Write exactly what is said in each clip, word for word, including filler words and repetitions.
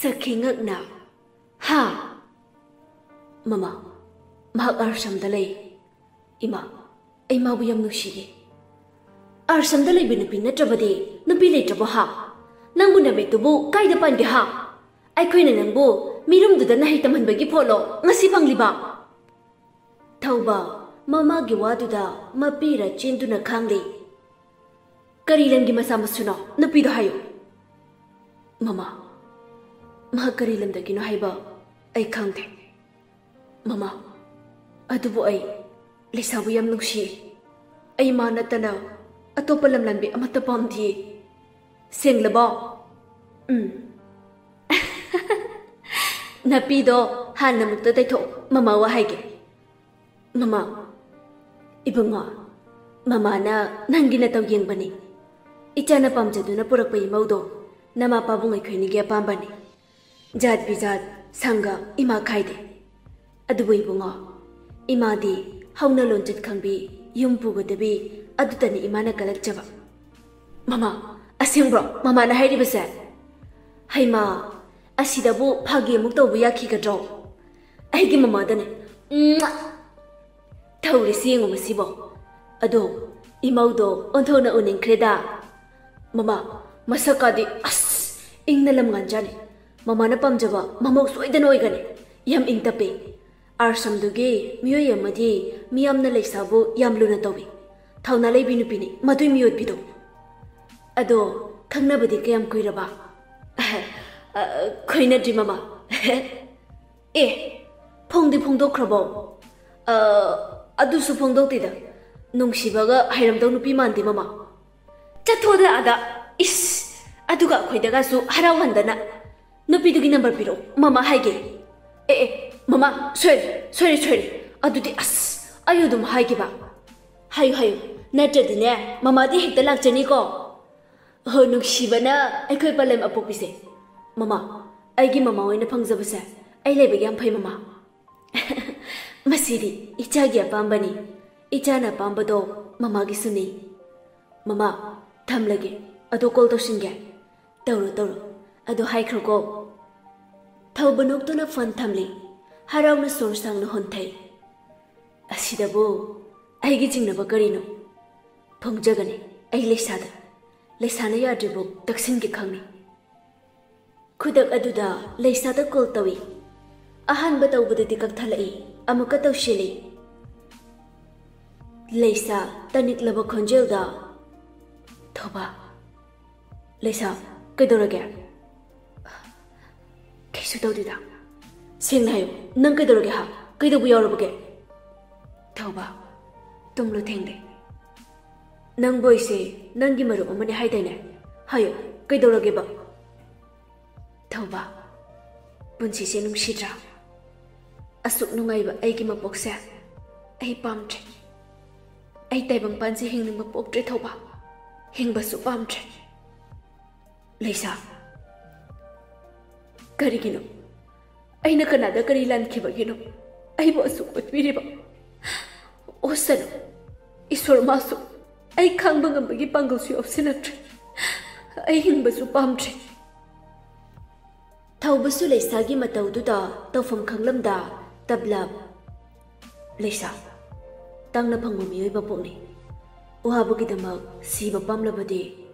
ꯁꯛꯈꯤ ꯉꯛꯅ꯫ "ꯍꯥ?" "ꯃꯃꯥ, ꯃꯍꯥꯛ ꯑꯥꯁ꯭ꯔꯝꯗ ꯂꯩ꯫ ꯏꯃꯥ, ꯑꯩ ꯃꯥꯕꯨ ꯌꯥꯝ ꯅꯨꯡꯁꯤꯌꯦ꯫ ꯑꯥꯁ꯭ꯔꯝꯗ ꯂꯩꯕ ꯅꯨꯄꯤ ꯅꯠꯇ꯭ꯔꯕꯗꯤ ꯅꯨꯄꯤ ꯂꯩꯇ꯭ꯔꯕꯣ ꯍꯥ? ꯅꯪꯕꯨ ꯅꯃꯤꯠꯇꯨꯕꯨ ꯀꯥꯏꯗ ꯄꯥꯟꯒꯦ ꯍꯥ? ꯑꯩꯈꯣꯏꯅ ꯅꯪꯕꯨ ꯃꯤꯔꯨꯝꯗꯨꯗ ꯅꯍꯩ ꯇꯝꯍꯟꯕꯒꯤ ꯐꯣꯠꯂꯣ ꯉꯁꯤ ꯐꯪꯂꯤꯕ?" ꯊꯧꯕ ꯃꯃꯥꯒꯤ ꯋꯥꯗꯨꯗ ꯃꯄꯤꯔ ꯆꯦꯟꯗꯨꯅ ꯈꯥꯡꯂꯤ꯫ "ꯀꯔꯤ ꯂꯝꯒꯤ ꯃꯆꯥ ꯃꯁꯨꯅꯣ? ꯅꯨꯄꯤꯗꯣ ꯍꯥꯏꯌꯨ꯫" "ꯃꯃꯥ, ꯃꯍꯥꯛ ꯀꯔꯤ ꯂꯝꯗꯒꯤꯅꯣ ꯍꯥꯏꯕ ꯑꯩ ꯈꯪꯗꯦ꯫ ꯃꯃꯥ, ꯑꯗꯨꯕꯨ ꯑꯩ ꯂꯩꯁꯥꯕꯨ ꯌꯥꯝ ꯅꯨꯡꯁꯤꯌꯦ꯫ ꯑꯩ ꯃꯥ ꯅꯠꯇꯅ ꯑꯇꯣꯞꯄ ꯂꯝꯂꯥꯟꯕꯤ ꯑꯃꯠꯇ ꯄꯥꯝꯗꯤꯌꯦ꯫ ꯁꯦꯡꯂꯕꯣ?" "ꯎꯝ꯫" "ꯅꯄꯤꯗꯣ ꯍꯥꯟꯅ ꯃꯨꯛꯇ ꯇꯩꯊꯣꯛ, ꯃꯃꯥ ꯋꯥ ꯍꯥꯏꯒꯦ꯫" "ꯃꯃꯥ, ꯏꯕꯨꯡꯉꯣ, ꯃꯃꯥꯅ ꯅꯪꯒꯤ ꯅꯇꯧ ꯌꯦꯡꯕꯅꯤ꯫ ꯏꯆꯥꯅ ꯄꯥꯝꯖꯗꯨꯅ ꯄꯨꯔꯛꯄ ꯏꯃꯧꯗꯣ ꯅꯃꯥ ꯄꯥꯕꯨꯡ ꯑꯩꯈꯣꯏꯅꯤꯒꯤ ꯑꯄꯥꯝꯕꯅꯤ꯫ ꯖꯥꯠ ꯕꯤꯖꯥꯠ, ꯁꯪꯒ, ꯏꯃꯥ ꯈꯥꯏꯗꯦ꯫ ꯑꯗꯨꯕꯨ ꯏꯕꯨꯡꯉꯣ, ꯏꯃꯥꯗꯤ ꯍꯧꯅ ꯂꯣꯟꯆꯠ ꯈꯪꯕꯤ, ꯌꯨꯝ ꯄꯨꯒꯗꯕꯤ, ꯑꯗꯨꯇꯅꯤ ꯏꯃꯥꯅ ꯀꯜꯂꯛꯆꯕ꯫" "ꯃꯃꯥ, ꯑꯁꯦꯡꯕ꯭ꯔꯣ ꯃꯃꯥꯅ ꯍꯥꯏꯔꯤꯕꯁꯦ? ꯍꯩꯃꯥ, ꯑꯁꯤꯗꯕꯨ ꯐꯥꯒꯤ ꯑꯃꯨꯛ ꯇꯧꯕ ꯌꯥꯈꯤꯒꯗ꯭ꯔꯣ? ꯑꯩꯒꯤ ꯃꯃꯥꯗꯅꯦ, ꯎꯝ, ꯇꯧꯔꯤꯁꯤ ꯌꯦꯡꯉꯨ ꯃꯁꯤꯕꯣ꯫ ꯑꯗꯣ ꯏꯃꯧꯗꯣ ꯑꯣꯟꯊꯣꯛꯅ ꯎꯅꯤꯡꯈ꯭ꯔꯦꯗ꯫ ꯃꯃꯥ, ꯃꯁꯛꯀꯥꯗꯤ ꯑꯁ ꯏꯪꯅ ꯂꯝꯉꯥꯟꯖꯥꯅꯤ꯫ ꯃꯃꯥꯅ ꯄꯥꯝꯖꯕ ꯃꯃꯧ ꯁꯣꯏꯗꯅ ꯑꯣꯏꯒꯅꯤ꯫ ꯌꯥꯝ ꯏꯪ ꯇꯞꯄꯤ꯫ ꯑꯥꯁ꯭ꯔꯝꯗꯨꯒꯤ ꯃꯤꯑꯣꯏ ꯑꯃꯗꯤ ꯃꯤꯌꯥꯝꯅ ꯂꯩꯁꯥꯕꯨ ꯌꯥꯝ ꯂꯨꯅ ꯇꯧꯏ꯫ ꯊꯧꯅꯥ ꯂꯩꯕꯤ ꯅꯨꯄꯤꯅꯤ ꯃꯗꯨꯏ ꯃꯤꯑꯣꯠꯄꯤꯗꯣ꯫" "ꯑꯗꯣ ꯈꯪꯅꯕꯗꯤ ꯀꯌꯥꯝ ꯀꯨꯏꯔꯕ?" "ꯑ, ꯈꯣꯏꯅꯗ꯭ꯔꯤ ꯃꯃꯥ꯫" "ꯑꯦ, ꯐꯣꯡꯗꯤ ꯐꯣꯡꯗꯣꯛꯈ꯭ꯔꯕꯣ?" "ꯑ, ꯑꯗꯨꯁꯨ ꯐꯣꯡꯗꯣꯛꯇꯦꯗ꯫ ꯅꯨꯡꯁꯤꯕꯒ ꯍꯩꯔꯝꯗꯧ ꯅꯨꯄꯤ ꯃꯥꯟꯗꯦ ꯃꯃꯥ꯫" "ꯆꯠꯊꯣꯛꯑꯗ ꯑꯥꯗ꯫ ꯏꯁ, ꯑꯗꯨꯒ ꯑꯩꯈꯣꯏꯗꯒꯁꯨ ꯍꯔꯥꯎꯍꯟꯗꯅ꯫ ꯅꯨꯄꯤꯗꯨꯒꯤ ꯅꯝꯕꯔ ꯄꯤꯔꯛꯑꯣ, ꯃꯃꯥ ꯍꯥꯏꯒꯦ꯫" "ꯑꯦ, ꯑꯦ, ꯃꯃꯥ, ꯁꯣꯏꯔꯦ, ꯁꯣꯏꯔꯦ, ꯁꯣꯏꯔꯦ꯫ ꯑꯗꯨꯗꯤ ꯑꯁ, ꯑꯩ ꯑꯗꯨꯝ ꯍꯥꯏꯒꯦꯕ꯫" "ꯍꯥꯏꯌꯨ, ꯍꯥꯏꯌꯨ, ꯅꯠꯇ꯭ꯔꯗꯤꯅꯦ ꯃꯃꯥꯗꯤ ꯍꯦꯛꯇ ꯂꯥꯛꯆꯅꯤꯀꯣ꯫" "ꯍꯣ, ꯅꯨꯡꯁꯤꯕꯅ ꯑꯩꯈꯣꯏ ꯄꯂꯦꯝ ꯑꯄꯣꯛꯄꯤꯁꯦ꯫ ꯃꯃꯥ, ꯑꯩꯒꯤ ꯃꯃꯥ ꯑꯣꯏꯅ ꯐꯪꯖꯕꯁꯦ ꯑꯩ ꯂꯩꯕꯒꯤ ꯌꯥꯝ ꯐꯩ ꯃꯃꯥ꯫" "ꯃꯁꯤꯗꯤ ꯏꯆꯥꯒꯤ ꯑꯄꯥꯝꯕꯅꯤ꯫ ꯏꯆꯥꯅ ꯑꯄꯥꯝꯕꯗꯣ ꯃꯃꯥꯒꯤꯁꯨꯅꯤ꯫ ꯃꯃꯥ, ꯊꯝꯂꯒꯦ꯫ ꯑꯗꯣ ꯀꯣꯜ ꯇꯧꯁꯤꯟꯒꯦ꯫" "ꯇꯧꯔꯣ, ꯇꯧꯔꯣ꯫ ꯑꯗꯣ ꯍꯥꯏꯈ꯭ꯔꯣꯀꯣ꯫" ꯊꯧꯕ ꯅꯣꯛꯇꯨꯅ ꯐꯣꯟ ꯊꯝꯂꯤ꯫ ꯍꯔꯥꯎꯅ ꯁꯣꯔ ꯁꯥꯡꯅ ꯍꯣꯟꯊꯩ꯫ ꯑꯁꯤꯗꯕꯨ ꯑꯩꯒꯤ ꯆꯤꯡꯅꯕ ꯀꯔꯤꯅꯣ? ꯐꯣꯡꯖꯒꯅꯤ ꯑꯩ ꯂꯩꯁꯥꯗ꯫ ꯂꯩꯁꯥꯅ ꯌꯥꯗ꯭ꯔꯤꯕꯨ ꯇꯛꯁꯤꯟꯒꯦ ꯈꯪꯅꯤ꯫ ꯈꯨꯗꯛ ꯑꯗꯨꯗ ꯂꯩꯁꯥꯗ ꯀꯣꯜ ꯇꯧꯏ꯫ ꯑꯍꯥꯟꯕ ꯇꯧꯕꯗꯗꯤ ꯀꯛꯊꯠꯂꯛꯏ꯫ ꯑꯃꯨꯛꯀ ꯇꯧꯁꯤꯜꯂꯤ꯫ ꯂꯩꯁꯥ ꯇꯅꯤꯛꯂꯕ ꯈꯣꯟꯖꯦꯜꯗ, "ꯊꯧꯕ, ꯂꯩꯁꯥ, ꯀꯩꯗꯧꯔꯒꯦ?" "ꯀꯩꯁꯨ ꯇꯧꯗꯦꯗ꯫" "ꯁꯦꯡꯅ ꯍꯥꯏꯌꯨ, ꯅꯪ ꯀꯩꯗꯧꯔꯒꯦ ꯍꯥ? ꯀꯩꯗꯧꯕ ꯌꯥꯎꯔꯕꯒꯦ?" ꯊꯧꯕ, "ꯇꯨꯝꯂꯣ, ꯊꯦꯡꯂꯦ꯫" "ꯅꯪꯕꯨ ꯑꯩꯁꯦ ꯅꯪꯒꯤ ꯃꯔꯨꯞ ꯑꯃꯅꯦ ꯍꯥꯏꯗꯥꯏꯅꯦ? ꯍꯥꯏꯌꯨ, ꯀꯩꯗꯧꯔꯒꯦꯕ?" ꯊꯧꯕ, "ꯄꯨꯟꯁꯤꯁꯦ ꯅꯨꯡꯁꯤꯗ꯭ꯔꯥ? ꯑꯁꯨꯛ ꯅꯨꯡꯉꯥꯏꯕ ꯑꯩꯒꯤ ꯃꯄꯣꯛꯁꯦ ꯑꯩ ꯄꯥꯝꯗ꯭ꯔꯦ꯫ ꯑꯩ ꯇꯥꯏꯕꯪꯄꯥꯟꯁꯦ ꯍꯤꯡꯅꯤꯡꯕ ꯄꯣꯛꯇ꯭ꯔꯦ ꯊꯧꯕ꯫ ꯍꯤꯡꯕꯁꯨ ꯄꯥꯝꯗ꯭ꯔꯦ꯫" ꯂꯩꯁꯥ, "ꯀꯔꯤꯒꯤꯅꯣ? ꯑꯩꯅ ꯀꯅꯥꯗ ꯀꯔꯤ ꯂꯥꯟꯈꯤꯕꯒꯤꯅꯣ ꯑꯩꯕꯨ ꯑꯁꯨꯛ ꯑꯣꯠꯄꯤꯔꯤꯕ? ꯑꯣꯠꯁꯅꯨ꯫ ꯏꯁꯣꯔ ꯃꯥꯁꯨ ꯑꯩ ꯈꯥꯡꯕ ꯉꯝꯕꯒꯤ ꯄꯥꯡꯒꯜꯁꯨ ꯌꯥꯎꯁꯤꯜꯂꯛꯇ꯭ꯔꯦ꯫ ꯑꯩ ꯍꯤꯡꯕꯁꯨ ꯄꯥꯝꯗ꯭ꯔꯦ꯫" ꯊꯧꯕꯁꯨ ꯂꯩꯁꯥꯒꯤ ꯃꯇꯧꯗꯨꯗ ꯇꯧꯐꯝ ꯈꯪꯂꯝꯗ ꯇꯞꯂꯞ, "ꯂꯩꯁꯥ, ꯇꯥꯡꯅ ꯐꯪꯕ ꯃꯤꯑꯣꯏꯕ ꯄꯣꯛꯅꯤ꯫ ꯋꯥꯕꯒꯤꯗꯃꯛ ꯁꯤꯕ ꯄꯥꯝꯂꯕꯗꯤ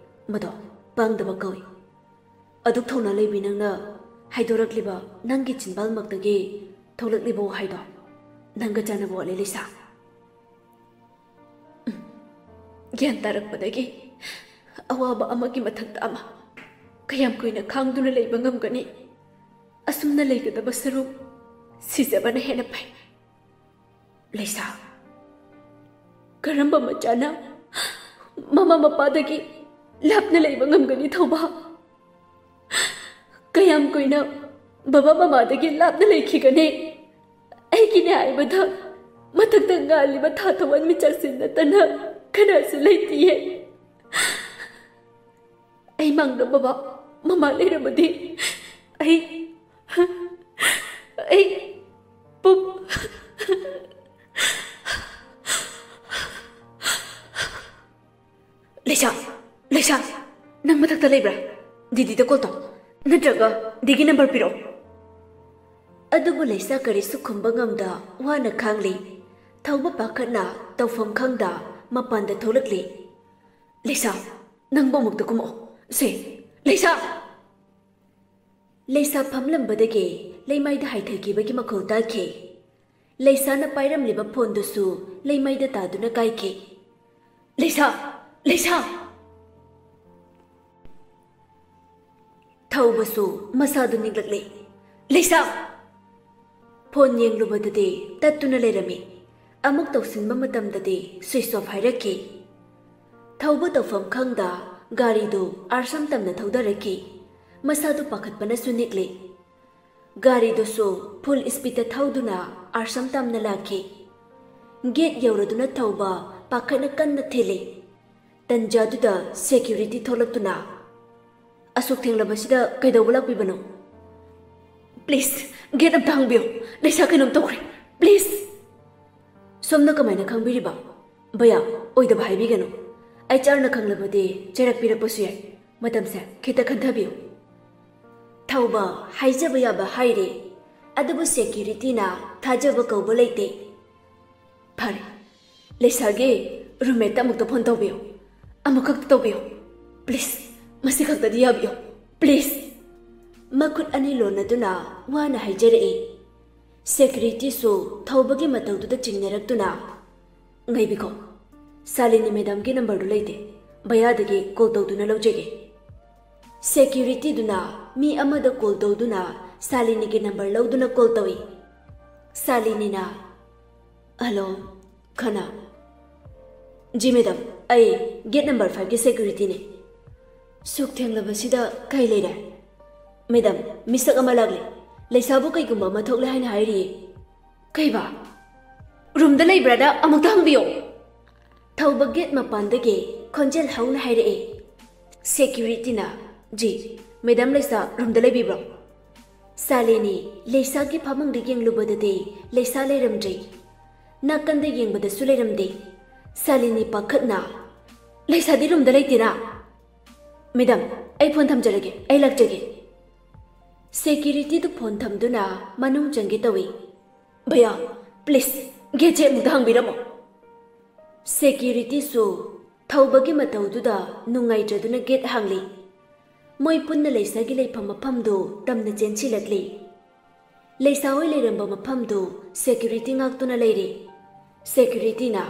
ꯃꯗꯣ ꯄꯥꯡꯗꯕ ꯀꯧꯏ꯫ ꯑꯗꯨꯛ ꯊꯧꯅꯥ ꯂꯩꯕꯤ ꯅꯪꯅ ꯍꯥꯏꯗꯣꯔꯛꯂꯤꯕ ꯅꯪꯒꯤ ꯆꯤꯟꯕꯥꯜꯃꯛꯇꯒꯤ ꯊꯣꯛꯂꯛꯂꯤꯕ ꯋꯥꯍꯩꯗꯣ ꯅꯪꯒ ꯆꯥꯟꯅꯕ ꯋꯥꯠꯂꯦ ꯂꯩꯁꯥ꯫ ꯎꯝ, ꯒ꯭ꯌꯥꯟ ꯇꯥꯔꯛꯄꯗꯒꯤ ꯑꯋꯥꯕ ꯑꯃꯒꯤ ꯃꯊꯛꯇ ꯑꯃ ꯀꯌꯥꯝ ꯀꯨꯏꯅ ꯈꯥꯡꯗꯨꯅ ꯂꯩꯕ ꯉꯝꯒꯅꯤ? ꯑꯁꯨꯝꯅ ꯂꯩꯒꯗꯕ ꯁꯔꯨꯛ ꯁꯤꯖꯕꯅ ꯍꯦꯟꯅ ꯐꯩ꯫" ꯂꯩꯁꯥ, "ꯀꯔꯝꯕ ꯃꯆꯥꯅ ꯃꯃꯥ ꯃꯄꯥꯗꯒꯤ ꯂꯥꯞꯅ ꯂꯩꯕ ꯉꯝꯒꯅꯤ ꯊꯧꯕ? ꯀꯌꯥꯝ ꯀꯨꯏꯅ ꯕꯕꯥ ꯃꯃꯥꯗꯒꯤ ꯂꯥꯞꯅ ꯂꯩꯈꯤꯒꯅꯤ? ꯑꯩꯒꯤꯅꯦ ꯍꯥꯏꯕꯗ ꯃꯊꯛꯇ ꯉꯥꯜꯂꯤꯕ ꯊꯥ ꯊꯋꯥꯟꯃꯤꯆꯥꯛꯁꯤꯡ ꯅꯠꯇꯅ ꯀꯅꯥꯁꯨ ꯂꯩꯇꯤꯌꯦ꯫ ꯑꯩ ꯃꯥꯡꯗ ꯕꯕꯥ ꯃꯃꯥ ꯂꯩꯔꯕꯗꯤ ꯑꯩ, ꯑꯩ ꯄꯨꯝ-" "ꯂꯩꯁꯥ, ꯂꯩꯁꯥ, ꯅꯪ ꯃꯊꯛꯇ ꯂꯩꯕ꯭ꯔꯥ? ꯗꯤꯗꯤꯗ ꯀꯣꯜ ꯇꯧ꯫ ꯅꯠꯇ꯭ꯔꯒ ꯗꯤꯒꯤ ꯅꯝꯕꯔ ꯄꯤꯔꯛꯑꯣ꯫" ꯑꯗꯨꯕꯨ ꯂꯩꯁꯥ ꯀꯔꯤꯁꯨ ꯈꯨꯝꯕ ꯉꯝꯗ ꯋꯥꯅ ꯈꯥꯡꯂꯤ꯫ ꯊꯧꯕ ꯄꯥꯈꯠꯅ ꯇꯧꯐꯝ ꯈꯪꯗ ꯃꯄꯥꯟꯗ ꯊꯣꯛꯂꯛꯂꯤ꯫ "ꯂꯩꯁꯥ, ꯅꯪꯕꯨ ꯑꯃꯨꯛꯇ ꯀꯨꯝꯃꯛꯑꯣ꯫ ꯁꯦ, ꯂꯩꯁꯥ!" ꯂꯩꯁꯥ ꯐꯝꯂꯝꯕꯗꯒꯤ ꯂꯩꯃꯥꯏꯗ ꯍꯥꯏꯊꯈꯤꯕꯒꯤ ꯃꯈꯣꯜ ꯇꯥꯈꯤ꯫ ꯂꯩꯁꯥꯅ ꯄꯥꯏꯔꯝꯂꯤꯕ ꯐꯣꯟꯗꯨꯁꯨ ꯂꯩꯃꯥꯏꯗ ꯇꯥꯗꯨꯅ ꯀꯥꯏꯈꯤ꯫ "ꯂꯩꯁꯥ! ꯂꯩꯁꯥ!" ꯊꯧꯕꯁꯨ ꯃꯁꯥꯗꯨ ꯅꯤꯛꯂꯛꯂꯦ꯫ "ꯂꯩꯁꯥ!" ꯐꯣꯟ ꯌꯦꯡꯂꯨꯕꯗꯗꯤ ꯇꯠꯇꯨꯅ ꯂꯩꯔꯝꯃꯤ꯫ ꯑꯃꯨꯛ ꯇꯧꯁꯤꯟꯕ ꯃꯇꯝꯗꯗꯤ switch off ꯍꯥꯏꯔꯛꯈꯤ꯫ ꯊꯧꯕ ꯇꯧꯐꯝ ꯈꯪꯗ ꯒꯥꯔꯤꯗꯨ ꯑꯥꯔꯁꯝ ꯇꯝꯅ ꯊꯧꯗꯔꯛꯈꯤ꯫ ꯃꯁꯥꯗꯨ ꯄꯥꯈꯠꯄꯅꯁꯨ ꯅꯤꯛꯂꯤ꯫ ꯒꯥꯔꯤꯗꯨꯁꯨ full speedꯇ ꯊꯧꯗꯨꯅ ꯑꯥꯔꯁꯝ ꯇꯝꯅ ꯂꯥꯛꯈꯤ꯫ ꯒꯦꯠ ꯌꯧꯔꯗꯨꯅ ꯊꯧꯕ ꯄꯥꯈꯠꯅ ꯀꯟꯅ ꯊꯤꯜꯂꯤ꯫ ꯇꯟꯖꯥꯗꯨꯗ security ꯊꯣꯛꯂꯛꯇꯨꯅ, "ꯑꯁꯨꯛ ꯊꯦꯡꯂꯕꯁꯤꯗ ꯀꯩꯗꯧꯕ ꯂꯥꯛꯄꯤꯕꯅꯣ?" "Please, gate ꯑꯝꯇ ꯍꯥꯡꯕꯤꯌꯨ꯫ ꯂꯩꯁꯥ ꯀꯩꯅꯣꯝ ꯇꯧꯈ꯭ꯔꯦ꯫ Please!" "ꯁꯣꯝꯅ ꯀꯃꯥꯏꯅ ꯈꯪꯕꯤꯔꯤꯕ?" "ꯚꯌꯥ, ꯑꯣꯏꯗꯕ ꯍꯥꯏꯕꯤꯒꯅꯨ꯫ HRꯅ ꯈꯪꯂꯕꯗꯤ ꯆꯩꯔꯛ ꯄꯤꯔꯛꯄꯁꯨ ꯌꯥꯏ꯫ ꯃꯇꯝꯁꯦ ꯈꯤꯇ ꯈꯟꯊꯕꯤꯌꯨ꯫" ꯊꯧꯕ ꯍꯥꯏꯖꯕ ꯌꯥꯕ ꯍꯥꯏꯔꯦ, ꯑꯗꯨꯕꯨ securityꯅ ꯊꯥꯖꯕ ꯀꯧꯕ ꯂꯩꯇꯦ꯫ "ꯐꯔꯦ, ꯂꯩꯁꯥꯒꯤ roommateꯇ ꯑꯃꯨꯛꯇ phone ꯇꯧꯕꯤꯌꯨ꯫ ꯑꯃꯨꯛꯈꯛꯇ ꯇꯧꯕꯤꯌꯨ꯫ Please, ꯃꯁꯤ ꯈꯛꯇꯗꯤ ꯌꯥꯕꯤꯌꯨ꯫ Please!" ꯃꯈꯨꯠ ꯑꯅꯤ ꯂꯣꯟꯅꯗꯨꯅ ꯋꯥꯅ ꯍꯥꯏꯖꯔꯛꯏ꯫ Securityꯁꯨ ꯊꯧꯕꯒꯤ ꯃꯇꯧꯗꯨꯗ ꯆꯤꯡꯅꯔꯛꯇꯨꯅ, "ꯉꯥꯏꯕꯤꯈꯣ, ꯁꯥꯂꯤꯅꯤ madamꯒꯤ numberꯗꯨ ꯂꯩꯇꯦ꯫ ꯚꯌꯥꯗꯒꯤ call ꯇꯧꯗꯨꯅ ꯂꯧꯖꯒꯦ꯫" Securityꯗꯨꯅ ꯃꯤ ꯑꯃꯗ call ꯇꯧꯗꯨꯅ ꯁꯥꯂꯤꯅꯤꯒꯤ number ꯂꯧꯗꯨꯅ call ꯇꯧꯏ꯫ ꯁꯥꯂꯤꯅꯤꯅ, "Hello, ꯈꯅꯥ?" "ꯖꯤ madam, ꯑꯩ gate number fiveꯀꯤ securityꯅꯤ꯫" "ꯁꯨꯛ ꯊꯦꯡꯂꯕꯁꯤꯗ ꯀꯩ ꯂꯩꯔꯦ?" "Madam, ꯃꯤꯁꯛ ꯑꯃ ꯂꯥꯛꯂꯦ꯫ ꯂꯩꯁꯥꯕꯨ ꯀꯩꯒꯨꯝꯕ ꯑꯃ ꯊꯣꯛꯂꯦ ꯍꯥꯏꯅ ꯍꯥꯏꯔꯤꯌꯦ꯫" "ꯀꯩꯕ? Roomꯗ ꯂꯩꯕ꯭ꯔꯥꯗ ꯑꯃꯨꯛꯇ ꯍꯪꯕꯤꯌꯣ꯫" ꯊꯧꯕ gate ꯃꯄꯥꯟꯗꯒꯤ ꯈꯣꯟꯖꯦꯜ ꯍꯧꯅ ꯍꯥꯏꯔꯛꯑꯦ꯫ Securityꯅ, "ꯖꯤ, madam ꯂꯩꯁꯥ roomꯗ ꯂꯩꯕꯤꯕ꯭ꯔꯣ?" ꯁꯥꯂꯤꯅꯤ ꯂꯩꯁꯥꯒꯤ ꯐꯃꯨꯡꯗ ꯌꯦꯡꯂꯨꯕꯗꯗꯤ ꯂꯩꯁꯥ ꯂꯩꯔꯝꯗ꯭ꯔꯦ꯫ ꯅꯥꯀꯟꯗ ꯌꯦꯡꯕꯗꯁꯨ ꯂꯩꯔꯝꯗꯦ꯫ ꯁꯥꯂꯤꯅꯤ ꯄꯥꯈꯠꯅ, "ꯂꯩꯁꯥꯗꯤ roomꯗ ꯂꯩꯇꯦꯅ꯫" "Madam, ꯑꯩ phone ꯊꯝꯖꯔꯒꯦ, ꯑꯩ ꯂꯥꯛꯆꯒꯦ꯫" ꯁꯦꯀ꯭ꯌꯨꯔꯤꯇꯤꯗꯨ ꯐꯣꯟ ꯊꯝꯗꯨꯅ ꯃꯅꯨꯡ ꯆꯪꯒꯦ ꯇꯧꯏ꯫ "ꯚꯩꯌꯥ, ꯄ꯭ꯂꯤꯖ, ꯒꯦꯠꯁꯦ ꯑꯃꯨꯛꯇ ꯍꯥꯡꯕꯤꯔꯝꯃꯣ꯫" ꯁꯦꯀ꯭ꯌꯨꯔꯤꯇꯤꯁꯨ ꯊꯧꯕꯒꯤ ꯃꯇꯧꯗꯨꯗ ꯅꯨꯡꯉꯥꯏꯇ꯭ꯔꯗꯨꯅ ꯒꯦꯠ ꯍꯥꯡꯂꯤ꯫ ꯃꯣꯏ ꯄꯨꯟꯅ ꯂꯩꯁꯥꯒꯤ ꯂꯩꯐꯝ ꯃꯐꯝꯗꯨ ꯇꯝꯅ ꯆꯦꯟꯁꯤꯜꯂꯛꯂꯤ꯫ ꯂꯩꯁꯥ ꯍꯣꯏ ꯂꯩꯔꯝꯕ ꯃꯐꯝꯗꯨ ꯁꯦꯀ꯭ꯌꯨꯔꯤꯇꯤ ꯉꯥꯛꯇꯨꯅ ꯂꯩꯔꯤ꯫ ꯁꯦꯀ꯭ꯌꯨꯔꯤꯇꯤꯅ,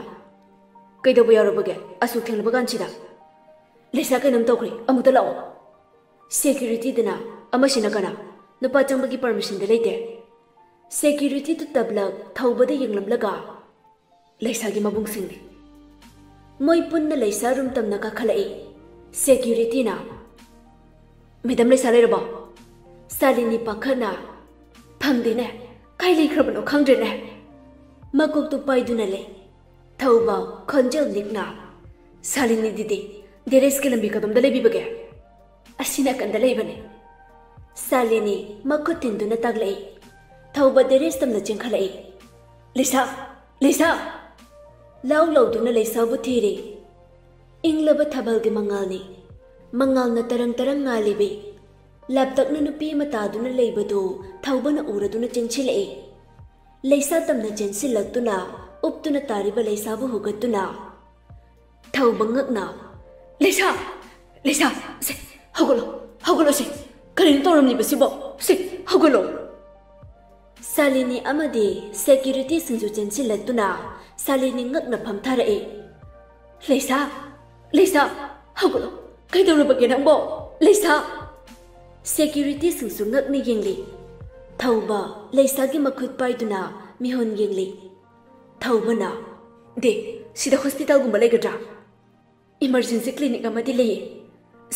"ꯀꯩꯗꯧꯕ ꯌꯥꯎꯔꯕꯒꯦ ꯑꯁꯨꯛ ꯊꯦꯡꯂꯕ ꯀꯥꯟꯁꯤꯗ? ꯂꯩꯁꯥ ꯀꯩꯅꯣꯝ ꯇꯧꯈ꯭ꯔꯦ, ꯑꯃꯨꯛꯇ ꯂꯥꯛꯑꯣ꯫" ꯁꯦꯀ꯭ꯌꯨꯔꯤꯇꯤꯗꯨꯅ, "ꯑꯃꯁꯤꯅ ꯀꯅꯥ? ꯅꯨꯄꯥ ꯆꯪꯕꯒꯤ ꯄꯔꯃꯤꯁꯟꯗ ꯂꯩꯇꯦ꯫" ꯁꯦꯀ꯭ꯌꯨꯔꯤꯇꯤꯗꯨ ꯇꯞꯂꯛ ꯊꯧꯕꯗ ꯌꯦꯡꯂꯝꯂꯒ, "ꯂꯩꯁꯥꯒꯤ ꯃꯕꯨꯡꯁꯤꯡꯅꯤ꯫" ꯃꯣꯏ ꯄꯨꯟꯅ ꯂꯩꯁꯥ ꯔꯨꯝ ꯇꯝꯅ ꯀꯥꯈꯠꯂꯛꯏ꯫ ꯁꯦꯀ꯭ꯌꯨꯔꯤꯇꯤꯅ, "ꯃꯦꯗꯝ, ꯂꯩꯁꯥ ꯂꯩꯔꯕꯣ?" ꯁꯥꯂꯤꯅꯤ ꯄꯥꯈꯠꯅ, "ꯐꯪꯗꯦꯅꯦ, ꯀꯥꯏ ꯂꯩꯈ꯭ꯔꯕꯅꯣ ꯈꯪꯗ꯭ꯔꯦꯅꯦ꯫" ꯃꯀꯣꯛꯇꯨ ꯄꯥꯏꯗꯨꯅ ꯂꯩ꯫ ꯊꯧꯕ ꯈꯣꯟꯖꯦꯜ ꯅꯤꯛꯅ, "ꯁꯥꯂꯤꯅꯤ ꯗꯤꯗꯤ, ꯗꯦꯔꯦꯁꯀꯤ ꯂꯝꯕꯤ ꯀꯗꯣꯝꯗ ꯂꯩꯕꯤꯕꯒꯦ?" "ꯑꯁꯤ ꯅꯥꯀꯟꯗ ꯂꯩꯕꯅꯦ꯫" ꯁꯥꯂꯤꯅꯤ ꯃꯈꯨꯠ ꯊꯤꯟꯗꯨꯅ ꯇꯥꯛꯂꯛꯏ꯫ ꯊꯧꯕ ꯗꯦꯔꯦꯁ ꯇꯝꯅ ꯆꯦꯟꯈꯠꯂꯛꯏ꯫ "ꯂꯤꯁꯥ! ꯂꯤꯁꯥ!" ꯂꯥꯎ ꯂꯥꯎꯗꯨꯅ ꯂꯩꯁꯥꯕꯨ ꯊꯤꯔꯤ꯫ ꯏꯪꯂꯕ ꯊꯥꯕꯜꯒꯤ ꯃꯉꯥꯜꯅꯤ꯫ ꯃꯉꯥꯜꯅ ꯇꯔꯪ ꯇꯔꯪ ꯉꯥꯜꯂꯤꯕꯤ꯫ ꯂꯥꯞꯇꯛꯅ ꯅꯨꯄꯤ ꯑꯃ ꯇꯥꯗꯨꯅ ꯂꯩꯕꯗꯨ ꯊꯧꯕꯅ ꯎꯔꯗꯨꯅ ꯆꯦꯟꯁꯤꯜꯂꯛꯏ꯫ ꯂꯩꯁꯥ ꯇꯝꯅ ꯆꯦꯟꯁꯤꯜꯂꯛꯇꯨꯅ ꯎꯞꯇꯨꯅ ꯇꯥꯔꯤꯕ ꯂꯩꯁꯥꯕꯨ ꯍꯨꯒꯠꯇꯨꯅ ꯊꯧꯕ ꯉꯛꯅ, "ꯂꯩꯁꯥ! ꯂꯩꯁꯥ! ꯁꯦ, ꯍꯧꯒꯠꯂꯣ! ꯍꯧꯒꯠꯂꯣ ꯁꯦ! ꯀꯔꯤꯅꯣ ꯇꯧꯔꯝꯂꯤꯕꯁꯤꯕꯣ? ꯁꯦ, ꯍꯧꯒꯠꯂꯣ!" ꯁꯥꯂꯤꯅꯤ ꯑꯃꯗꯤ ꯁꯦꯀ꯭ꯌꯨꯔꯤꯇꯤꯁꯤꯡꯁꯨ ꯆꯦꯟꯁꯤꯜꯂꯛꯇꯨꯅ ꯁꯥꯂꯤꯅꯤ ꯉꯛꯅ ꯐꯝꯊꯔꯛꯏ꯫ "ꯂꯩꯁꯥ! ꯂꯩꯁꯥ! ꯍꯧꯒꯠꯂꯣ! ꯀꯩꯗꯧꯔꯕꯒꯦ ꯅꯪꯕꯣ? ꯂꯩꯁꯥ!" ꯁꯦꯀ꯭ꯌꯨꯔꯤꯇꯤꯁꯤꯡꯁꯨ ꯉꯛꯅ ꯌꯦꯡꯂꯤ꯫ ꯊꯧꯕ ꯂꯩꯁꯥꯒꯤ ꯃꯈꯨꯠ ꯄꯥꯏꯗꯨꯅ ꯃꯤꯍꯨꯟ ꯌꯦꯡꯂꯤ꯫ ꯊꯧꯕꯅ, "ꯗꯦ, ꯁꯤꯗ ꯍꯣꯁꯄꯤꯇꯥꯜꯒꯨꯝꯕ ꯂꯩꯒꯗ꯭ꯔꯥ? ꯏꯃꯔꯖꯦꯟꯁꯤ ꯀ꯭ꯂꯤꯅꯤꯛ ꯑꯃꯗꯤ ꯂꯩꯌꯦ꯫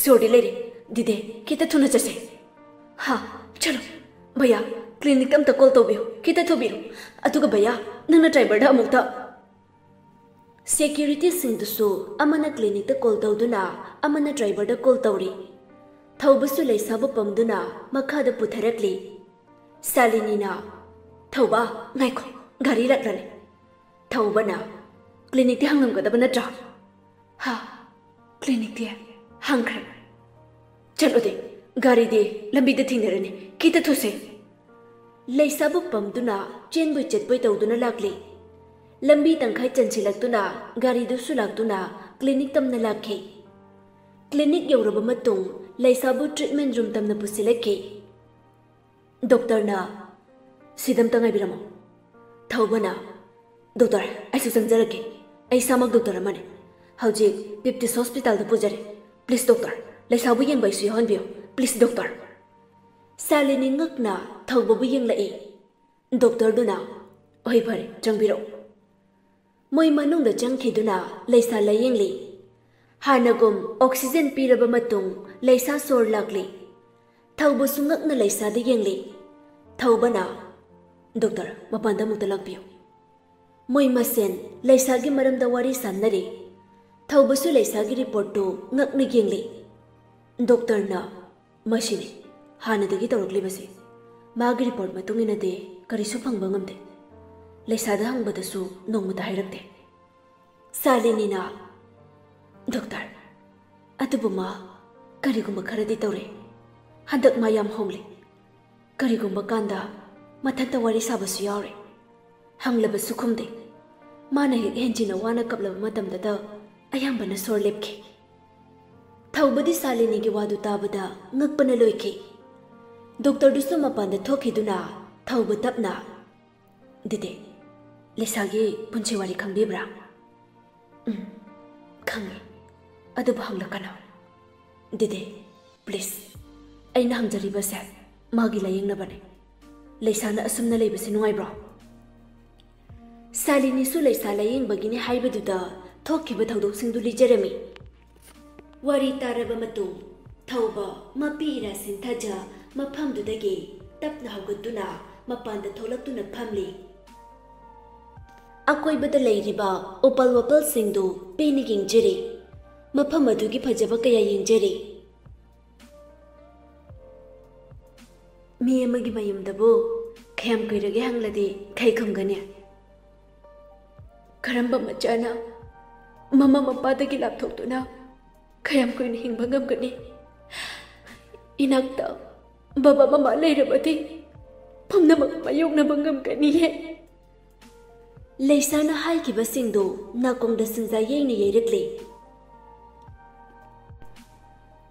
ꯁꯣꯔꯗꯤ ꯂꯩꯔꯦ꯫ ꯗꯤꯗꯦ, ꯈꯤꯇ ꯊꯨꯅ ꯆꯠꯁꯦ꯫" "ꯍꯥ, ꯆꯠꯂꯣ꯫ ꯚꯩꯌꯥ, ꯀ꯭ꯂꯤꯅꯤꯛꯇ ꯑꯝꯇ ꯀꯣꯜ ꯇꯧꯕꯤꯌꯨ꯫ ꯈꯤꯇ ꯊꯨꯕꯤꯔꯨ꯫ ꯑꯗꯨꯒ ꯚꯩꯌꯥ, ꯅꯪꯅ ꯗ꯭ꯔꯥꯏꯚꯔꯗ ꯑꯃꯨꯛꯇ꯫" ꯁꯦꯀ꯭ꯌꯨꯔꯤꯇꯤꯁꯤꯡꯗꯨꯁꯨ ꯑꯃꯅ ꯀ꯭ꯂꯤꯅꯤꯛꯇ ꯀꯣꯜ ꯇꯧꯗꯨꯅ ꯑꯃꯅ ꯗ꯭ꯔꯥꯏꯚꯔꯗ ꯀꯣꯜ ꯇꯧꯔꯤ꯫ ꯊꯧꯕꯁꯨ ꯂꯩꯁꯥꯕꯨ ꯄꯝꯗꯨꯅ ꯃꯈꯥꯗ ꯄꯨꯊꯔꯛꯂꯤ꯫ ꯁꯥꯂꯤꯅꯤꯅ, "ꯊꯧꯕ, ꯉꯥꯏꯈꯣ, ꯒꯥꯔꯤ ꯂꯥꯛꯂꯅꯤ꯫" ꯊꯧꯕꯅ, "ꯀ꯭ꯂꯤꯅꯤꯛꯇꯤ ꯍꯥꯡꯂꯝꯒꯗꯕ ꯅꯠꯇ꯭ꯔꯥ?" "ꯍꯥ, ꯀ꯭ꯂꯤꯅꯤꯛꯇꯤ ꯍꯥꯡꯈ꯭ꯔꯦ꯫" "ꯆꯠꯂꯨꯗꯦ, "ꯒꯥꯔꯤꯗꯤ ꯂꯝꯕꯤꯗ ꯊꯦꯡꯅꯔꯅꯤ, ꯈꯤꯇ ꯊꯨꯁꯦ!" ꯂꯩꯁꯥꯕꯨ ꯄꯝꯗꯨꯅ ꯆꯦꯟꯕꯣꯏ ꯆꯠꯄꯣꯏ ꯇꯧꯗꯨꯅ ꯂꯥꯛꯂꯤ꯫ ꯂꯝꯕꯤ ꯇꯪꯈꯥꯏ ꯆꯟꯁꯤꯜꯂꯛꯇꯨꯅ ꯒꯥꯔꯤꯗꯨꯁꯨ ꯂꯥꯛꯇꯨꯅ ꯀ꯭ꯂꯤꯅꯤꯛ ꯇꯝꯅ ꯂꯥꯛꯈꯤ꯫ ꯀ꯭ꯂꯤꯅꯤꯛ ꯌꯧꯔꯕ ꯃꯇꯨꯡ ꯂꯩꯁꯥꯕꯨ ꯇ꯭ꯔꯤꯠꯃꯦꯟ ꯔꯨꯝ ꯇꯝꯅ ꯄꯨꯁꯤꯜꯂꯛꯈꯤ꯫ ꯗꯣꯛꯇꯔꯅ, "ꯁꯤꯗꯝꯇ ꯉꯥꯏꯕꯤꯔꯝꯃꯣ꯫" ꯊꯧꯕꯅ, "ꯗꯣꯛꯇꯔ, ꯑꯩꯁꯨ ꯆꯪꯖꯔꯛꯀꯦ꯫ ꯑꯩ ꯏꯁꯥꯃꯛ ꯗꯣꯛꯇꯔ ꯑꯃꯅꯤ꯫ ꯍꯧꯖꯤꯛ ꯄꯤꯞꯇꯤꯁ ꯍꯣꯁꯄꯤꯇꯥꯜꯗ ꯄꯨꯖꯔꯦ꯫ ꯄ꯭ꯂꯤꯖ ꯗꯣꯛꯇꯔ, ꯂꯩꯁꯥꯕꯨ ꯌꯦꯡꯕ ꯑꯩꯁꯨ ꯌꯥꯎꯍꯟꯕꯤꯌꯨ꯫ Please doctor." ꯁꯥꯂꯤꯅꯤ ꯉꯛꯅ ꯊꯧꯕꯕꯨ ꯌꯦꯡꯂꯛꯏ꯫ ꯗꯣꯛꯇꯔꯗꯨꯅ, "ꯍꯣꯏ, ꯐꯔꯦ, ꯆꯪꯕꯤꯔꯛꯎ꯫" ꯃꯣꯏ ꯃꯅꯨꯡꯗ ꯆꯪꯈꯤꯗꯨꯅ ꯂꯩꯁꯥ ꯂꯥꯌꯦꯡꯂꯤ꯫ ꯍꯥꯟꯅꯒꯨꯝ ꯑꯣꯛꯁꯤꯖꯦꯟ ꯄꯤꯔꯕ ꯃꯇꯨꯡ ꯂꯩꯁꯥ ꯁꯣꯔ ꯂꯥꯛꯂꯤ꯫ ꯊꯧꯕꯁꯨ ꯉꯛꯅ ꯂꯩꯁꯥꯗ ꯌꯦꯡꯂꯤ꯫ ꯊꯧꯕꯅ, "ꯗꯣꯛꯇꯔ, ꯃꯄꯥꯟꯗ ꯑꯃꯨꯛꯇ ꯂꯥꯛꯄꯤꯌꯨ꯫" ꯃꯣꯏ ꯃꯁꯦꯟ ꯂꯩꯁꯥꯒꯤ ꯃꯔꯝꯗ ꯋꯥꯔꯤ ꯁꯥꯟꯅꯔꯤ꯫ ꯊꯧꯕꯁꯨ ꯂꯩꯁꯥꯒꯤ ꯔꯤꯄꯣꯔꯠꯇꯨ ꯉꯛꯅ ꯌꯦꯡꯂꯤ꯫ ꯗꯣꯛꯇꯔꯅ, "ꯃꯁꯤꯅꯤ ꯍꯥꯟꯅꯗꯒꯤ ꯇꯧꯔꯛꯂꯤꯕꯁꯤ꯫ ꯃꯥꯒꯤ ꯔꯤꯄꯣꯔꯠ ꯃꯇꯨꯡ ꯏꯟꯅꯗꯤ ꯀꯔꯤꯁꯨ ꯐꯪꯕ ꯉꯝꯗꯦ꯫ ꯂꯩꯁꯥꯗ ꯍꯪꯕꯗꯁꯨ ꯅꯣꯡꯃꯇ ꯍꯥꯏꯔꯛꯇꯦ꯫" ꯁꯥꯂꯤꯅꯤꯅ, "ꯗꯣꯛꯇꯔ, ꯑꯗꯨꯕꯨ ꯃꯥ ꯀꯔꯤꯒꯨꯝꯕ ꯈꯔꯗꯤ ꯇꯧꯔꯦ꯫ ꯍꯟꯗꯛ ꯃꯥ ꯌꯥꯝ ꯍꯣꯡꯂꯦ꯫ ꯀꯔꯤꯒꯨꯝꯕ ꯀꯥꯟꯗ ꯃꯊꯟꯇ ꯋꯥꯔꯤ ꯁꯥꯕꯁꯨ ꯌꯥꯎꯔꯦ꯫ ꯍꯪꯂꯕꯁꯨ ꯈꯨꯝꯗꯦ꯫ ꯃꯥꯅ ꯍꯦꯛ ꯍꯦꯟꯖꯤꯟꯅ ꯋꯥꯅ ꯀꯞꯂꯕ ꯃꯇꯝꯗꯇ ꯑꯌꯥꯝꯕꯅ ꯁꯣꯔ ꯂꯦꯞꯈꯤ꯫" ꯊꯧꯕꯗꯤ ꯁꯥꯂꯤꯅꯤꯒꯤ ꯋꯥꯗꯨ ꯇꯥꯕꯗ ꯉꯛꯄꯅ ꯂꯣꯏꯈꯤ꯫ ꯗꯣꯛꯇꯔꯗꯨꯁꯨ ꯃꯄꯥꯟꯗ ꯊꯣꯛꯈꯤꯗꯨꯅ ꯊꯧꯕ ꯇꯞꯅ, "ꯗꯤꯗꯤ, ꯂꯤꯁꯥꯒꯤ ꯄꯨꯟꯁꯤ ꯋꯥꯔꯤ ꯈꯪꯕꯤꯕ꯭ꯔꯥ?" "ꯎꯝ, ꯈꯪꯉꯤ꯫ ꯑꯗꯨꯕꯨ ꯍꯪꯂꯛꯀꯅꯨ꯫" "ꯗꯤꯗꯤ, ꯄ꯭ꯂꯤꯖ, ꯑꯩꯅ ꯍꯪꯖꯔꯤꯕꯁꯦ ꯃꯥꯒꯤ ꯂꯥꯌꯦꯡꯅꯕꯅꯤ꯫ ꯂꯩꯁꯥꯅ ꯑꯁꯨꯝꯅ ꯂꯩꯕꯁꯤ ꯅꯨꯡꯉꯥꯏꯕ꯭ꯔꯣ?" ꯁꯥꯂꯤꯅꯤꯁꯨ ꯂꯩꯁꯥ ꯂꯥꯌꯦꯡꯕꯒꯤꯅꯤ ꯍꯥꯏꯕꯗꯨꯗ ꯊꯣꯛꯈꯤꯕ ꯊꯧꯗꯣꯛꯁꯤꯡꯗꯨ ꯂꯤꯖꯔꯝꯃꯤ꯫ ꯋꯥꯔꯤ ꯇꯥꯔꯕ ꯃꯇꯨꯡ ꯊꯧꯕ ꯃꯄꯤ ꯏꯔꯥ ꯁꯤꯟꯊꯖ ꯃꯐꯝꯗꯨꯗꯒꯤ ꯇꯞꯅ ꯍꯧꯒꯠꯇꯨꯅ ꯃꯄꯥꯟꯗ ꯊꯣꯛꯂꯛꯇꯨꯅ ꯐꯝꯂꯤ꯫ ꯑꯀꯣꯏꯕꯗ ꯂꯩꯔꯤꯕ ꯎꯄꯜ ꯋꯥꯄꯜꯁꯤꯡꯗꯨ ꯄꯦꯟꯅ ꯌꯦꯡꯖꯔꯤ꯫ ꯃꯐꯝ ꯑꯗꯨꯒꯤ ꯐꯖꯕ ꯀꯌꯥ ꯌꯦꯡꯖꯔꯤ꯫ ꯃꯤ ꯑꯃꯒꯤ ꯃꯌꯨꯝꯗꯕꯨ ꯀꯌꯥꯝ ꯀꯨꯏꯔꯒꯦ ꯍꯪꯂꯗꯤ ꯀꯩ ꯈꯨꯝꯒꯅꯤ? ꯀꯔꯝꯕ ꯃꯆꯥꯅ ꯃꯃꯥ ꯃꯄꯥꯗꯒꯤ ꯂꯥꯞꯊꯣꯛꯇꯨꯅ ꯀꯌꯥꯝ ꯀꯨꯏꯅ ꯍꯤꯡꯕ ꯉꯝꯒꯅꯤ? ꯏꯅꯥꯛꯇ ꯕꯕꯥ ꯃꯃꯥ ꯂꯩꯔꯕꯗꯤ ꯄꯨꯝꯅꯃꯛ ꯃꯥꯌꯣꯛꯅꯕ ꯉꯝꯒꯅꯤꯌꯦ꯫ ꯂꯩꯁꯥꯅ ꯍꯥꯏꯈꯤꯕꯁꯤꯡꯗꯨ ꯅꯥꯀꯣꯡꯗ ꯁꯤꯡꯖꯥ ꯌꯩꯅ ꯌꯩꯔꯛꯂꯤ꯫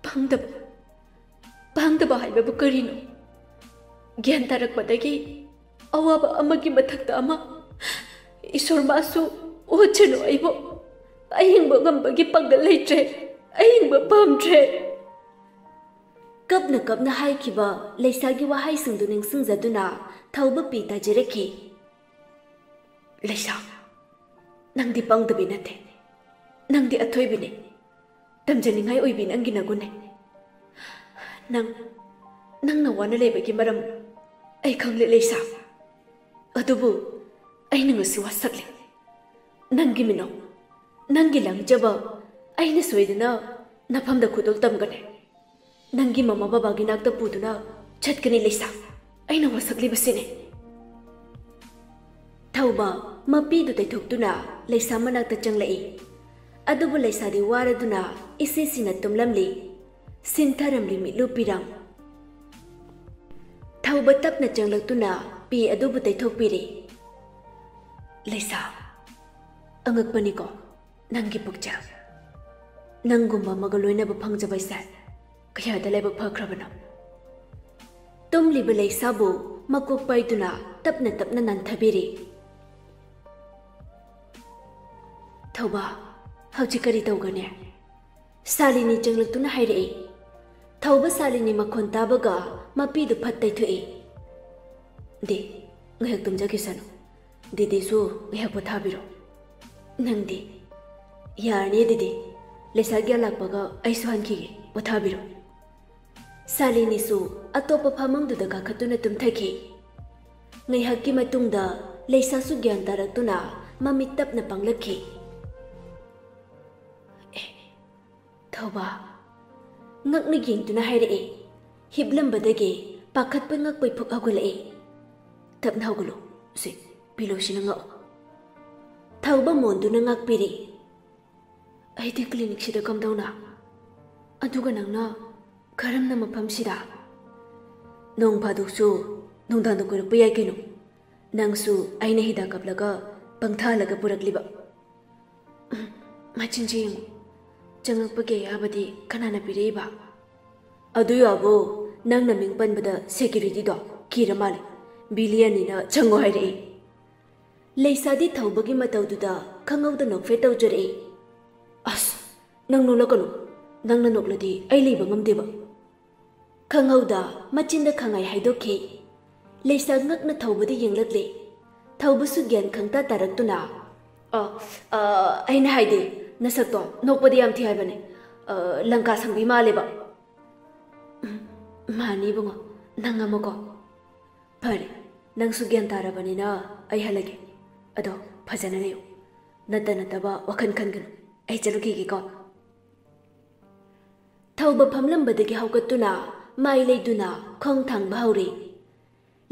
ꯄꯥꯡꯗꯕ, ꯄꯥꯡꯗꯕ ꯍꯥꯏꯕꯕꯨ ꯀꯔꯤꯅꯣ? ꯒ꯭ꯌꯥꯟ ꯇꯥꯔꯛꯄꯗꯒꯤ ꯑꯋꯥꯕ ꯑꯃꯒꯤ ꯃꯊꯛꯇ ꯑꯃ꯫ ꯏꯁꯣꯔ ꯃꯥꯁꯨ ꯑꯣꯠꯁꯅꯨ ꯑꯩꯕꯨ꯫ ꯑꯍꯤꯡꯕ ꯉꯝꯕꯒꯤ ꯄꯥꯡꯒꯜ ꯂꯩꯇ꯭ꯔꯦ꯫ ꯑꯍꯤꯡꯕ ꯄꯥꯝꯗ꯭ꯔꯦ꯫ ꯀꯞꯅ ꯀꯞꯅ ꯍꯥꯏꯈꯤꯕ ꯂꯩꯁꯥꯒꯤ ꯋꯥꯍꯩꯁꯤꯡꯗꯨ ꯅꯤꯡꯁꯤꯡꯖꯗꯨꯅ ꯊꯧꯕ ꯄꯤ ꯇꯥꯖꯔꯛꯈꯤ꯫ ꯂꯩꯁꯥ, ꯅꯪꯗꯤ ꯄꯪꯗꯕꯤ ꯅꯠꯇꯦ꯫ ꯅꯪꯗꯤ ꯑꯊꯣꯏꯕꯤꯅꯦ꯫ ꯇꯝꯖꯅꯤꯡꯉꯥꯏ ꯑꯣꯏꯕꯤ ꯅꯪꯒꯤ ꯅꯒꯨꯟꯅꯦ꯫ ꯅꯪ, ꯅꯪꯅ ꯋꯥꯅ ꯂꯩꯕꯒꯤ ꯃꯔꯝ ꯑꯩ ꯈꯪꯂꯦ ꯂꯩꯁꯥ꯫ ꯑꯗꯨꯕꯨ ꯑꯩꯅ ꯉꯁꯤ ꯋꯥꯁꯛꯂꯦ꯫ ꯅꯪꯒꯤ ꯃꯤꯅꯣ, ꯅꯪꯒꯤ ꯂꯥꯡꯖꯕ ꯑꯩꯅ ꯁꯣꯏꯗꯅ ꯅꯐꯝꯗ ꯈꯨꯗꯣꯜ ꯇꯝꯒꯅꯤ꯫ ꯅꯪꯒꯤ ꯃꯃꯥ ꯕꯕꯥꯒꯤ ꯅꯥꯛꯇ ꯄꯨꯗꯨꯅ ꯆꯠꯀꯅꯤ ꯂꯩꯁꯥ꯫ ꯑꯩꯅ ꯋꯥꯁꯛꯂꯤꯕꯁꯤꯅꯤ꯫ ꯊꯧꯕ ꯃꯄꯤꯗꯨ ꯇꯩꯊꯣꯛꯇꯨꯅ ꯂꯩꯁꯥ ꯃꯅꯥꯛꯇ ꯆꯪꯂꯛꯏ꯫ ꯑꯗꯨꯕꯨ ꯂꯩꯁꯥꯗꯤ ꯋꯥꯔꯗꯨꯅ ꯏꯁꯤꯁꯤꯅ ꯇꯨꯝꯂꯝꯂꯤ꯫ ꯁꯤꯟꯊꯔꯝꯂꯤ ꯃꯤꯠꯂꯨ ꯄꯤꯔꯝ꯫ ꯊꯧꯕ ꯇꯞꯅ ꯆꯪꯂꯛꯇꯨꯅ ꯄꯤ ꯑꯗꯨꯕꯨ ꯇꯩꯊꯣꯛꯄꯤꯔꯤ꯫ ꯂꯩꯁꯥ, ꯑꯉꯛꯄꯅꯤꯀꯣ ꯅꯪꯒꯤ ꯄꯨꯛꯆꯦꯜ꯫ ꯅꯪꯒꯨꯝꯕ ꯑꯃꯒ ꯂꯣꯏꯅꯕ ꯐꯪꯖꯕꯁꯦ ꯀꯌꯥꯗ ꯂꯥꯏꯕꯛ ꯐꯈ꯭ꯔꯕꯅꯣ꯫ ꯇꯨꯝꯂꯤꯕ ꯂꯩꯁꯥꯕꯨ ꯃꯀꯣꯛ ꯄꯥꯏꯗꯨꯅ ꯇꯞꯅ ꯇꯞꯅ ꯅꯥꯟꯊꯕꯤꯔꯤ꯫ ꯊꯧꯕ, ꯍꯧꯖꯤꯛ ꯀꯔꯤ ꯇꯧꯒꯅꯤ? ꯁꯥꯂꯤꯅꯤ ꯆꯪꯂꯛꯇꯨꯅ ꯍꯥꯏꯔꯛꯏ꯫ ꯊꯧꯕ ꯁꯥꯂꯤꯅꯤ ꯃꯈꯣꯟ ꯇꯥꯕꯒ ꯃꯄꯤꯗꯨ ꯐꯠ ꯇꯩꯊꯣꯛꯏ꯫ ꯗꯤ, ꯉꯥꯏꯍꯥꯛ ꯇꯨꯝꯖꯈꯤꯁꯅꯨ꯫ ꯗꯤꯗꯤꯁꯨ ꯉꯥꯏꯍꯥꯛ ꯄꯣꯊꯥꯕꯤꯔꯣ꯫ ꯅꯪꯗꯤ? ꯌꯥꯔꯅꯤ ꯗꯤꯗꯤ꯫ ꯂꯩꯁꯥꯒꯤ ꯂꯥꯛꯄꯒ ꯑꯩꯁꯨ ꯍꯟꯈꯤꯒꯦ꯫ ꯄꯣꯊꯥꯕꯤꯔꯣ꯫ ꯁꯥꯂꯤꯅꯤꯁꯨ ꯑꯇꯣꯞꯄ ꯐꯃꯨꯡꯗꯨꯗ ꯀꯥꯈꯠꯇꯨꯅ ꯇꯨꯝꯊꯈꯤ꯫ ꯉꯥꯏꯍꯥꯛꯀꯤ ꯃꯇꯨꯡꯗ ꯂꯩꯁꯥꯁꯨ ꯒ꯭ꯌꯥꯟ ꯇꯥꯔꯛꯇꯨꯅ ꯃꯃꯤꯠ ꯇꯞꯅ ꯄꯥꯡꯂꯛꯈꯤ꯫ ꯑꯦ, ꯊꯧꯕ, ꯉꯛꯅ ꯌꯦꯡꯗꯨꯅ ꯍꯥꯏꯔꯛꯏ꯫ ꯍꯤꯞꯂꯝꯕꯗꯒꯤ ꯄꯥꯈꯠꯄ ꯉꯛꯄꯩ ꯐꯨꯛ ꯍꯧꯒꯠꯂꯛꯏ꯫ ꯇꯞꯅ ꯍꯧꯒꯠꯂꯨ꯫ ꯁꯤ, ꯄꯤꯂꯣꯁꯤꯅ ꯉꯛꯑꯣ꯫ ꯊꯧꯕ ꯃꯣꯟꯗꯨꯅ ꯉꯥꯛꯄꯤꯔꯤ꯫ ꯑꯩꯗꯤ ꯀ꯭ꯂꯤꯅꯤꯛꯁꯤꯗ ꯀꯝꯗꯧꯅ? ꯑꯗꯨꯒ ꯅꯪꯅ ꯀꯔꯝꯅ ꯃꯐꯝꯁꯤꯗ? ꯅꯣꯡ ꯐꯥꯗꯣꯛꯁꯨ ꯅꯨꯡꯗꯥꯡꯗ ꯀꯣꯏꯔꯛꯄ ꯌꯥꯏ ꯀꯩꯅꯣ꯫ ꯅꯪꯁꯨ ꯑꯩꯅ ꯍꯤꯗꯥꯛ ꯀꯥꯞꯂꯒ ꯄꯪꯊꯥꯍꯜꯂꯒ ꯄꯨꯔꯛꯂꯤꯕ꯫ ꯎꯝ, ꯃꯆꯤꯟꯁꯦ ꯌꯦꯡꯉꯨ꯫ ꯆꯪꯉꯛꯄꯒꯤ ꯑꯌꯥꯕꯗꯤ ꯀꯅꯥꯅ ꯄꯤꯔꯛꯏꯕ? ꯑꯗꯨ ꯌꯥꯕꯨ, ꯅꯪꯅ ꯃꯤꯡ ꯄꯟꯕꯗ ꯁꯦꯀ꯭ꯌꯨꯔꯤꯇꯤꯗꯣ ꯀꯤꯔ ꯃꯥꯜꯂꯦ꯫ ꯕꯤꯂꯤꯌꯟꯅꯤꯅ ꯆꯪꯉꯣ ꯍꯥꯏꯔꯛꯏ꯫ ꯂꯩꯁꯥꯗꯤ ꯊꯧꯕꯒꯤ ꯃꯇꯧꯗꯨꯗ ꯈꯪꯍꯧꯗ ꯅꯣꯛꯐꯦꯠ ꯇꯧꯖꯔꯛꯏ꯫ ꯑꯁ, ꯅꯪ ꯅꯣꯛꯂꯛꯀꯅꯨ꯫ ꯅꯪꯅ ꯅꯣꯛꯂꯗꯤ ꯑꯩ ꯂꯩꯕ ꯉꯝꯗꯦꯕ꯫ ꯈꯪꯍꯧꯗ ꯃꯆꯤꯟꯗ ꯈꯪꯍꯥꯏ ꯍꯥꯏꯗꯣꯛꯈꯤ꯫ ꯂꯩꯁꯥ ꯉꯛꯅ ꯊꯧꯕꯗ ꯌꯦꯡꯂꯛꯂꯦ꯫ ꯊꯧꯕꯁꯨ ꯒ꯭ꯌꯥꯟ ꯈꯪꯇꯥ ꯇꯥꯔꯛꯇꯨꯅ, "ꯑ, ꯑ, ꯑꯩꯅ ꯍꯥꯏꯗꯤ, ꯅꯁꯛꯇꯣ ꯅꯣꯛꯄꯗꯤ ꯌꯥꯝ ꯊꯤ ꯍꯥꯏꯕꯅꯦ꯫ ꯑ, ꯂꯪꯀꯥ ꯁꯪꯕꯤ ꯃꯥꯜꯂꯦꯕ꯫" "ꯎꯝ, ꯃꯥꯅꯤ ꯏꯕꯨꯡꯉꯣ, ꯅꯪ ꯑꯃꯀꯣ꯫" "ꯐꯔꯦ, ꯅꯪꯁꯨ ꯒ꯭ꯌꯥꯟ ꯇꯥꯔꯕꯅꯤꯅ ꯑꯩ ꯍꯜꯂꯒꯦ꯫ ꯑꯗꯣ ꯐꯖꯅ ꯂꯩꯌꯨ꯫ ꯅꯠꯇ ꯅꯠꯇꯕ ꯋꯥꯈꯜ ꯈꯟꯒꯅꯨ꯫ ꯑꯩ ꯆꯠꯂꯨꯈꯤꯒꯦꯀꯣ꯫" ꯊꯧꯕ ꯐꯝꯂꯝꯕꯗꯒꯤ ꯍꯧꯒꯠꯇꯨꯅ ꯃꯥꯏ ꯂꯩꯗꯨꯅ ꯈꯣꯡ ꯊꯥꯡꯕ ꯍꯧꯔꯦ꯫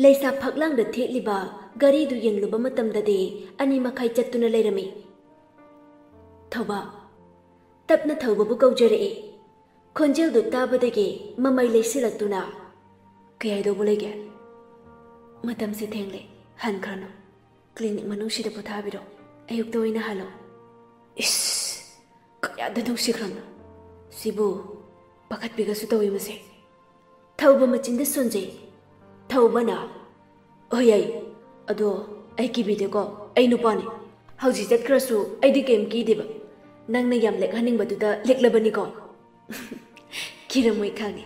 ꯂꯩꯁꯥ ꯐꯛꯂꯥꯡꯗ ꯊꯦꯠꯂꯤꯕ ꯒꯥꯔꯤꯗꯨ ꯌꯦꯡꯂꯨꯕ ꯃꯇꯝꯗꯗꯤ ꯑꯅꯤ ꯃꯈꯥꯏ ꯆꯠꯇꯨꯅ ꯂꯩꯔꯝꯃꯤ꯫ "ꯊꯧꯕ꯫" ꯇꯞꯅ ꯊꯧꯕꯕꯨ ꯀꯧꯖꯔꯛꯏ꯫ ꯈꯣꯟꯖꯦꯜꯗꯨ ꯇꯥꯕꯗꯒꯤ ꯃꯃꯩ ꯂꯩꯁꯤꯜꯂꯛꯇꯨꯅ, "ꯀꯩ ꯍꯥꯏꯗꯧꯕ ꯂꯩꯒꯦ?" "ꯃꯇꯝꯁꯦ ꯊꯦꯡꯂꯦ, ꯍꯟꯈ꯭ꯔꯅꯨ꯫ ꯀ꯭ꯂꯤꯅꯤꯛ ꯃꯅꯨꯡꯁꯤꯗ ꯄꯣꯊꯥꯕꯤꯔꯣ, ꯑꯌꯨꯛꯇ ꯑꯣꯏꯅ ꯍꯜꯂꯣ꯫" ꯏꯁ, ꯀꯌꯥꯗ ꯅꯨꯡꯁꯤꯈ꯭ꯔꯕꯅꯣ ꯁꯤꯕꯨ꯫ ꯄꯥꯈꯠꯄꯤꯒꯁꯨ ꯇꯧꯏ ꯃꯁꯦ꯫ ꯊꯧꯕ ꯃꯆꯤꯟꯗ ꯁꯣꯟꯖꯩ꯫ ꯊꯧꯕꯅ, "ꯍꯣꯏ, ꯌꯥꯏ꯫ ꯑꯗꯣ ꯑꯩ ꯀꯤꯕꯤꯗꯦꯀꯣ, ꯑꯩ ꯅꯨꯄꯥꯅꯤ꯫ ꯍꯧꯖꯤꯛ ꯆꯠꯈ꯭ꯔꯁꯨ ꯑꯩꯗꯤ ꯀꯩꯝ ꯀꯤꯗꯦꯕ꯫ ꯅꯪꯅ ꯌꯥꯝ ꯂꯦꯛꯍꯟꯅꯤꯡꯕꯗꯨꯗ ꯂꯦꯛꯂꯕꯅꯤꯀꯣ꯫" "ꯀꯤꯔꯝꯃꯣꯏ ꯈꯪꯉꯦ꯫"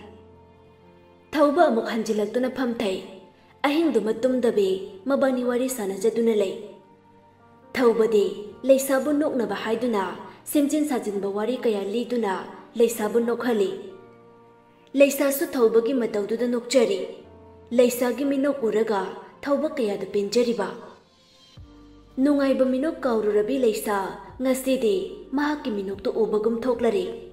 ꯊꯧꯕ ꯑꯃꯨꯛ ꯍꯟꯖꯤꯜꯂꯛꯇꯨꯅ ꯐꯝꯊꯩ꯫ ꯑꯍꯤꯡꯗꯨꯃ ꯇꯨꯝꯗꯕꯤ ꯃꯕꯥꯅꯤ ꯋꯥꯔꯤ ꯁꯥꯟꯅꯖꯗꯨꯅ ꯂꯩ꯫ ꯊꯧꯕꯗꯤ ꯂꯩꯁꯥꯕꯨ ꯅꯣꯛꯅꯕ ꯍꯥꯏꯗꯨꯅ ꯁꯦꯝꯖꯤꯟ ꯁꯥꯖꯤꯟꯕ ꯋꯥꯔꯤ ꯀꯌꯥ ꯂꯤꯗꯨꯅ ꯂꯩꯁꯥꯕꯨ ꯅꯣꯛꯍꯜꯂꯤ꯫ ꯂꯩꯁꯥꯁꯨ ꯊꯧꯕꯒꯤ ꯃꯇꯧꯗꯨꯗ ꯅꯣꯛꯆꯔꯤ꯫ ꯂꯩꯁꯥꯒꯤ ꯃꯤꯅꯣꯛ ꯎꯔꯒ ꯊꯧꯕ ꯀꯌꯥꯗ ꯄꯦꯟꯖꯔꯤꯕ꯫ ꯅꯨꯡꯉꯥꯏꯕ ꯃꯤꯅꯣꯛ ꯀꯥꯎꯔꯨꯔꯕꯤ ꯂꯩꯁꯥ ꯉꯁꯤꯗꯤ ꯃꯍꯥꯛꯀꯤ ꯃꯤꯅꯣꯛꯇꯨ ꯎꯕꯒꯨꯝ ꯊꯣꯛꯂꯔꯦ꯫